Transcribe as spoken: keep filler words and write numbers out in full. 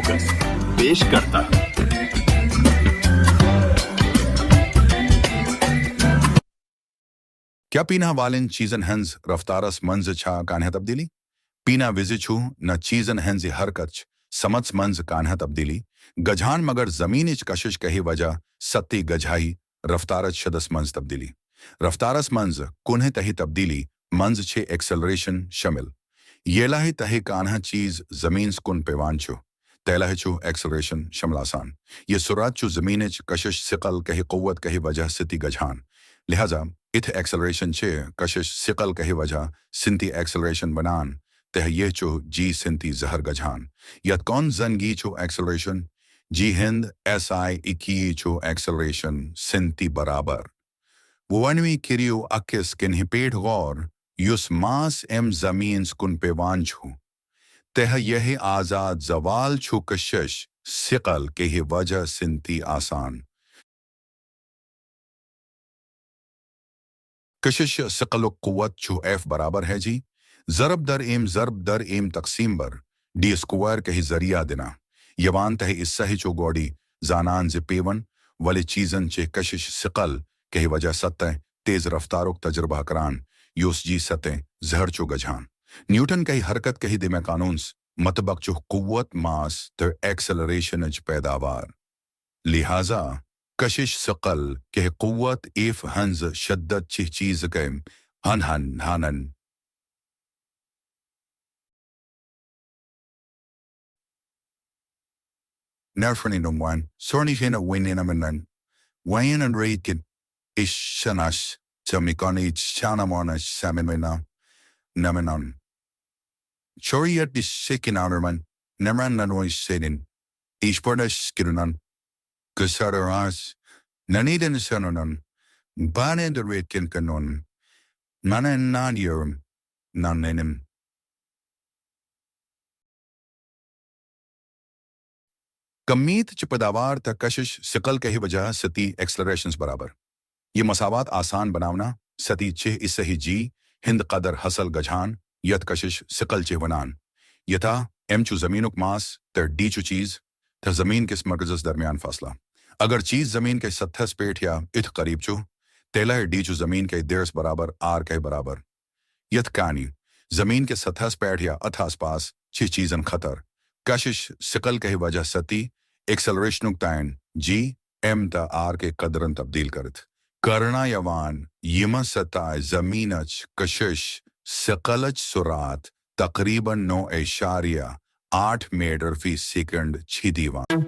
پیش کرتا۔ کیا پینہ والن چیزن ہنز رفتارس منز چھا کانہہ تبدیلی؟ پینہ وز چھو نہ چیزن ہنز حرکت چھ سمتس منز کانہہ تبدیلی گجھان، مگر زمینچ کشش کہی وجہ ستی گجھائی رفتارچ شدس منز تبدیلی۔ رفتارس منز کُنہِ تہِ تبدیلی منز چھِ ایکسلریشن شٲمِل۔ ییٚلہِ تہِ کانٛہہ چیز زمینس کُن پیوان چھُ، تیٚلہِ چھُ ایکسلریشن شٲمِل آسان۔ یہِ سرعت چھُ زمینچ کشش ثقل کہِ قوت کہِ وجہ سۭتۍ گژھان۔ لہذا، اِتھ ایکسلریشن چھِ کشش ثقل کہِ وجہ سۭتۍ ایکسلریشن بنان، تہٕ یہِ چھُ جی سۭتۍ ظٲہِر گژھان۔ یتھ کُن زن گی چھُ ایکسلریشن جی ہند ایس آئی اکی چھُ ایکسلریشن سنتی برابر۔ وۄنۍ کٔرِو أکِس کِنہِ پٮ۪ٹھ غور، یُس ماس اَمہِ زمینس کُن پیوان چھُ۔ تہٕ یہِ آزاد زوال چھُ کشش ثقل کہِ وجہ سنتی آسان۔ کشش ثقلُک قوت چھُ ایف برابر ہے جی ضرب در ایم ضرب در ایم تقسیم بر ڈی اسکوائر کہِ ذریعہ دِنہٕ یِوان۔ تہٕ اس سہی چھُ گۄڈی زانان زِ پیون ولہِ چیزن چھِ کشش ثقل کہِ وجہ سطح تیز رفتارُک تجربہ کران، یُس جی سطح زہر چھُ گژھان۔ نیوٹن کہِ حرکت کہِ دِمہ قانون مطابق چھُ قوت ماس تہٕ ایکسلریشنچ پیداوار۔ لہذا، کشش ثقل کہِ قوت ایف ہنز شدت چھِ چیز کم ہن ہن ہنن۔ نفرنی نموان، سورنی ہینا وینی نمنن، وینن ریکن، ایشناش، چمیکانی چانا مانا سامن وینا، نمنن۔ چوریت دی سیکن آرمن، نمران ننوی سیدن، ایش پردش کیرنن، کسارا راس، ننیدن سننن، بانن در ریکن کنون، نانا نان یورم، نان نینم۔ کمیت چہ پیداوار تہ کشش ثقل کہِ وجہ ستی ایکسلریشنس برابر۔ یہ مساوات آسان بناونا ستی چھ اس صحیح جی ہند قدر حاصل گژھان، یتھ کشش ثقل چھ ونان۔ یتھا ایم چھ زمینک ماس تہ ڈی چھ چیز تہ زمین کس مرکزس درمیان فاصلہ۔ اگر چیز زمین کے سطحس پیٹھ یا اتھ قریب چھ، تیلہ ڈی چھ زمین کے دیرس برابر آر کے برابر۔ یتھ کانی زمین کے سطحس پیٹھ یا اتھ آس پاس چھ چیزن خطر کشش ثقل کے وجہ ستی ایکسلریشنک تعین جی، ایم تہ آر کے قدرن تبدیل کرت کرنا یوان، یمہ سطح زمینچ کشش ثقلچ سرعت تقریباً نو اعشاریہ آٹھ میٹر فی سیکنڈ چھ دیوان۔